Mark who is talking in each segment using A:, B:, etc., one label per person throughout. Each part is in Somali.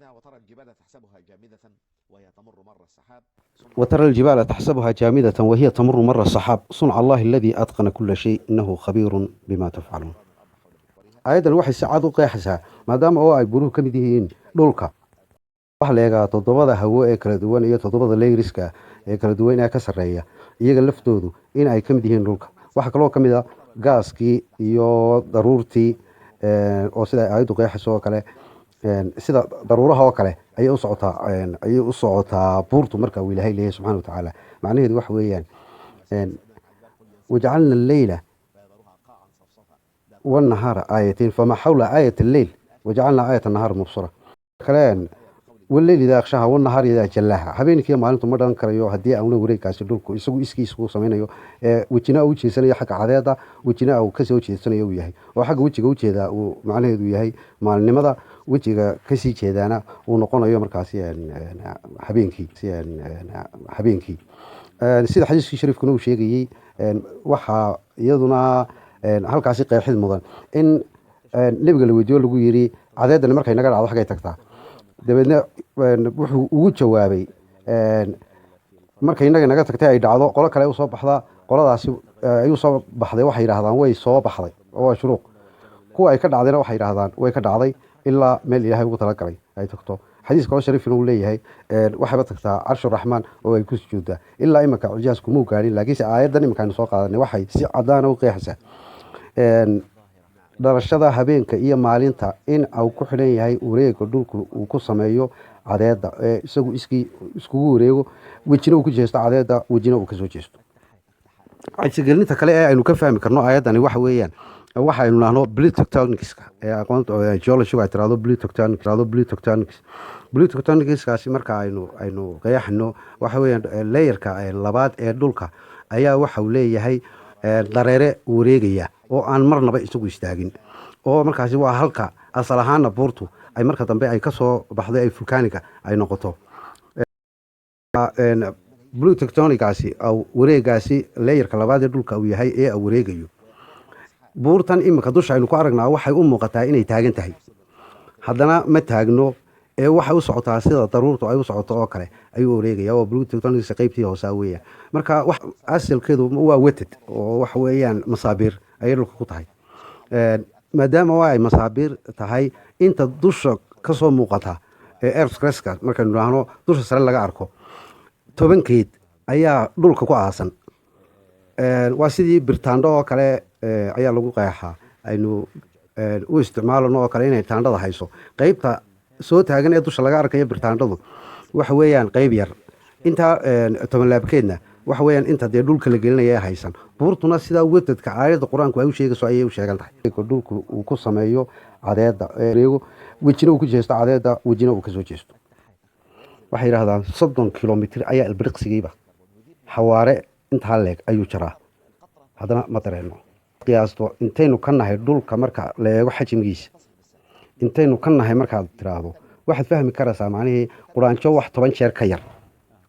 A: بعدها وترى الجبال تحسبها جامدة وهي تمر مر السحاب.
B: وترى الجبال تحسبها جامدة وهي تمر مر السحاب صنع الله الذي أتقن كل شيء إنه خبير بما تفعلون. Aayaddan waxay si cad u qeexaysaa, maadaama oo ay buruhu ka mid yihiin dhulka, waxa la eegaa toddobada hawo ee kala duwan iyo toddobada layers-ka ee kala duwan ee ka sarreeya, iyaga laftoodu in ay ka mid yihiin dhulka. Waxaa kaloo ka mid a gaaskii iyo daruurtii, oo sida ay aayaddu qeexayso oo kale, sida daruuraha oo kale ayay u socotaa buurtu. Marka uu Ilaahay leeyahay subxana watacaala, macnaheedu waxa weeyaan وجعلنا الليل والنهار آيتين فمحونا آية الليل وجعلنا آية النهار مبصرة. Kaleen والليل إذا يغشاها والنهار إذا جلاها. Habeenkii maalintu ma dhalan karayo haddii auna wareegkaasi dhulku isagu iskiis uu samaynayo, ee wejina uu jeesanayo xagga cadeeda, wejina uu kasoo jeesanayo uu yahay, oo xagga wejiga ujeedaa uu macnaheedu yahay maalinimada, wejiga kasii jeedaana uu noqonayo markaasi habeenkii, sida xadiiskii shariifkuna uu sheegayey. Waxaa iyaduna halkaasi qeexid mudan in nebiga la weydiiyo, lagu yiri: "Cadeedani markay naga dhacdo xaggay tagtaa?" Dabeedna wuxuu ugu jawaabay: "Markay inaga naga tagtay ay dhacdo, qolo kale usoo baxdaa. Qoladaasi ayuu soo baxday, waxay yidhahdaan way soo baxday oo waa shuruuq. Kuwa ay ka dhacdayna waxay yidhahdaan way ka dhacday, ilaa meel Ilaahay ugu talagalay ay tagto." Xadiis kaloo shariifina uu leeyahay waxayba tagtaa carshuraxmaan oo ay ku sujuuddaa. Ilaa iminka cijaas kumuu gaadhin, laakiinse aayaddan iminka aynu soo qaadanay waxay si cadaana u qeexaysaa dhalashada habeenka iyo maalinta in uu ku xidhan yahay wareega dhulku uu ku sameeyo cadeedda, ee isagu iskii iskugu wareego, wejina uu ku jeesto cadeedda, wejina uu kasoo jeesto. Cagsigelinta kale ee aynu ka fahmi karno aayaddani waxa weeyaan waxaynu nahno plate tectonics-ka ee aqoonta geology ay tirahdo plate tectonics, tirahdo plate tectonics. Plate tectonics-kaasi marka aynu qeexno, waxa weeyaan layer-ka labaad ee dhulka ayaa waxa uu leeyahay dareere wareegaya oo aan marnaba isagu istaagin, oo markaasi waa halka asal ahaana buurtu ay marka dambe ay kasoo baxdo, ay volcanic-ga ay noqoto. Plate tectonic-gaasi, wareegaasi layer-ka labaad ee dhulka uu yahay ee wareegayo, buurtan iminka dusha aynu ku aragnaa waxay u muuqataa inay taagan tahay, haddana ma taagno ee waxay u socotaa sida daruurtu ay u socoto oo kale ayuu wareegaya, oo plate tectonics qaybtii hoosaa weeyaan. Marka wax asalkeedu waa wetad oo waxa weeyaan masaabiir ayay dhulka ku tahay. Maadaama oo ay masaabiir tahay, inta dusha kasoo muuqata ee earth crust-ka markaynu idhaahno, dusha sare laga arko, 10keed ayaa dhulka ku aasan. Waa sidii birtaandho oo kale ayaa lagu qeexaa, aynu u isticmaalano oo kale inay taandhada hayso. Qeybta soo taagan ee dusha laga arkayo birtaandhadu waxa weeyaan qeyb yar, intaa 10 laabkeedna waxa weeyaan inta dee dhulka la gelinaya ee haysan. Buurtuna sidaa wadadka aayadda Qur-aanku ay u sheegayso ayay u sheegan tahay, dhulku uu ku sameeyo cadeedda wareego, wejina uu ku jeesto cadeedda, wejina uu kasoo jeesto. Waxay yidhahdaan 30 kilomitir ayaa ilbiriqsigiiba xawaare intaa leeg ayuu jaraa, haddana ma dareeno. Qiyaasto intaynu ka nahay dhulka marka la eego xajmigiisa, intaynu ka nahay markaad tiraahdo, waxaad fahmi karaysaa macnihii quraanjo wax 10 jeer ka yar,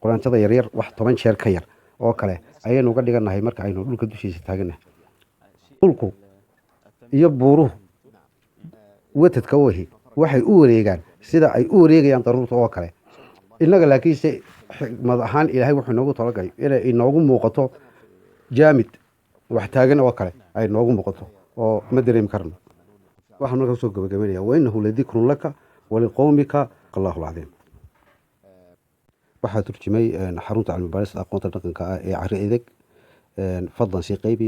B: quraanjada yaryar wax 10 jeer ka yar oo kale ayaynu uga dhigannahay marka aynu dhulka dushiisa taagannahay. Dhulku iyo buuruhu watadka wahi waxay u wareegaan sida ay u wareegayaan daruurta oo kale. Innaga laakiinse xikmad ahaan Ilaahay wuxuu inoogu talagalay inay inoogu muuqato jaamid, wax taagan oo kale ay noogu muuqato, oo ma dareemi karno. Waxaan markaa kusoo gabagabaynaya: وإنه لذكر لك ولقومك. الله العظيم. Waxaa turjumay xarunta cilmi baarista aqoonta dhaqanka ah ee Carri Edeg. Fadlan sii qaybi.